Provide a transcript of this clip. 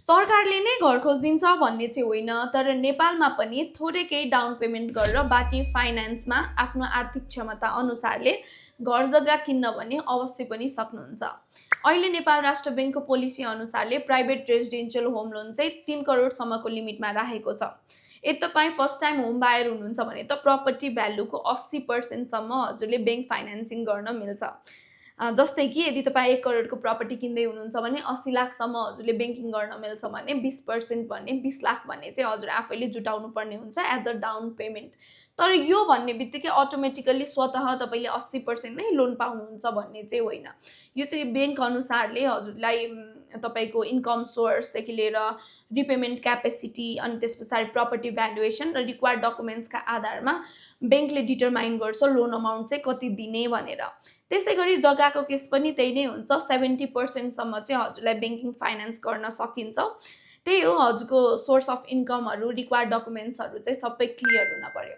सरकारले नै घर खोजिदिन्छ भन्ने चाहिँ होइन, तर नेपालमा पनि थोरै केही डाउन पेमेन्ट गरेर बाँकी फाइनेन्समा आफ्नो आर्थिक क्षमता अनुसारले घर जग्गा किन्न भने अवश्य पनि सक्नुहुन्छ। अहिले नेपाल राष्ट्र ब्याङ्कको पोलिसी अनुसारले प्राइभेट रेजिडेन्सियल होम लोन चाहिँ 3 करोडसम्मको लिमिटमा राखेको छ। यदि तपाईँ फर्स्ट टाइम होम बायर हुनुहुन्छ भने त प्रपर्टी भ्यालुको 80% सम्म हजुरले ब्याङ्क फाइनेन्सिङ गर्न मिल्छ। जस्तै कि यदि तपाईँ 1 करोडको प्रपर्टी किन्दै हुनुहुन्छ भने 80 लाखसम्म हजुरले ब्याङ्किङ गर्न मिल्छ भने 20% भन्ने 20 लाख भन्ने चाहिँ हजुर आफैले जुटाउनु पर्ने हुन्छ एज अ डाउन पेमेन्ट। तर यो भन्ने बित्तिकै अटोमेटिकली स्वतः तपाईँले 80% नै लोन पाउनुहुन्छ भन्ने चाहिँ होइन। यो चाहिँ ब्याङ्क अनुसारले हजुरलाई तपाईँको इन्कम सोर्सदेखि लिएर रिपेमेन्ट क्यापेसिटी अनि त्यस पछाडि प्रपर्टी भ्यालुएसन र रिक्वायर्ड डकुमेन्ट्सका आधारमा ब्याङ्कले डिटरमाइन गर्छ लोन अमाउन्ट चाहिँ कति दिने भनेर। त्यसै गरी जग्गाको केस पनि त्यही नै हुन्छ। 70% सम्म चाहिँ हजुरलाई ब्याङ्किङ फाइनेन्स गर्न सकिन्छ। त्यही हो, हजुरको सोर्स अफ इन्कमहरू, रिक्वायर्ड डकुमेन्ट्सहरू चाहिँ सबै क्लियर हुन पर्यो।